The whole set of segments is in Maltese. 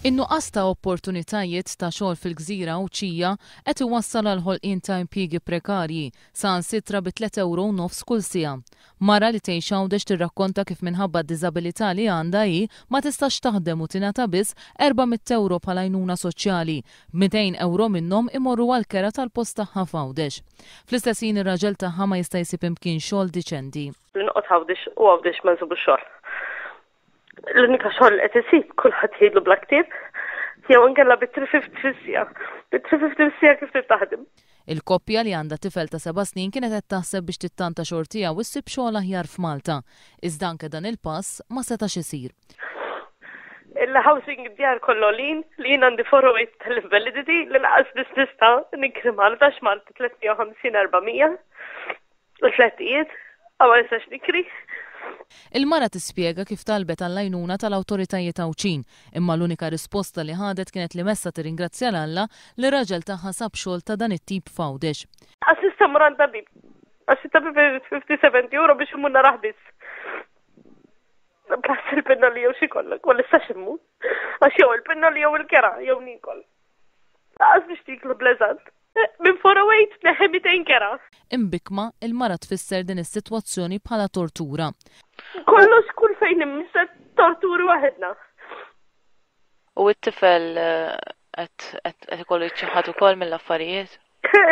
In-nuqqas ta' opportunitajiet ta' xogħol fil-gżira Għawdxija qed iwassal għall-ħolqien ta' impjiegi prekarji, saħansitra bi tlett ewro u nofs kull siegħa. Mara li tgħix Għawdex tirrakkonta kif minħabba d-diżabilità li għandha hi ma tistax taħdem u tingħata biss 400 ewro bħala għajnuna soċjali, b'mitejn ewro minnhom imorru għall-kera tal-post tagħha f'Għawdex. Fl-istess ħin ir-raġel tagħha ma jista' jsib imkien xogħol diċenti. Li noqgħod Għawdex u Għawdex ma nsibux xogħol. L-unika xogħol li qed isib kulħadd jgħidlu bla ktieb jew inkella bi 350 fis-siegħa. Bi 350 fis-siegħa kif trid taħdem? Il-koppja li għandha tifel ta' seba' snin kienet qed taħseb biex tittanta xortiha u ssib xogħol aħjar f'Malta. Iżda anke dan il-pass ma setax isir. Il-housing id-djar kollha għolin li jien għandi 408 tal-invalidity li laqas biss nista' nikri Malta għax Malta 350 400. U flettijiet, għaw ma nistax nikri. Il-mara tispjega kif talbet għall-għajnuna tal-awtoritajiet Għawdxin, imma l-unika risposta li ħadet kienet li messha tirringrazzja 'l Alla li r-raġel tagħha sab xogħol ta' dan it-tip f'Għawdex. Għax nista' mmur għand tabib. Għax it-tabib irid 50-70 euro biex immur narah biss. Plus il-pinnoli jew xi kollok, ma nistax immur. Għax jew il-pinnoli jew il-kera jew niekol. Laqas biex tiklu bl-eżatt. Minn 408 tneħħi 200 kera. Imbikkma, il-mara tfisser din is-sitwazzjoni bħala tortura. Kollox kull fejn immisset torturi waħedna. U t-tifel qed ikollu jiċċaħħad ukoll mill-affarijiet?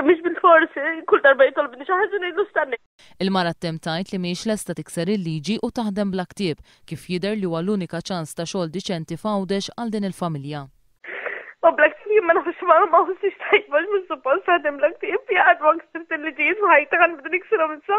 Mhux bil-fors, kull darba jitolbni xi ħaġa ngħidlu stanni. Il-mara ttemm tgħid li mhijiex lesta tikser il-liġi u taħdem bla ktieb, kif jidher li huwa l-unika ċans ta' xogħol diċenti f'Għawdex għal din il-familja. U bla ktieb jien ma nafx ma ma ħossix tajba mhux suppost taħdem bla ktieb, jien qatt ma ksirt il-liġijiet f'ħajti ħa nibda niksirhom issa.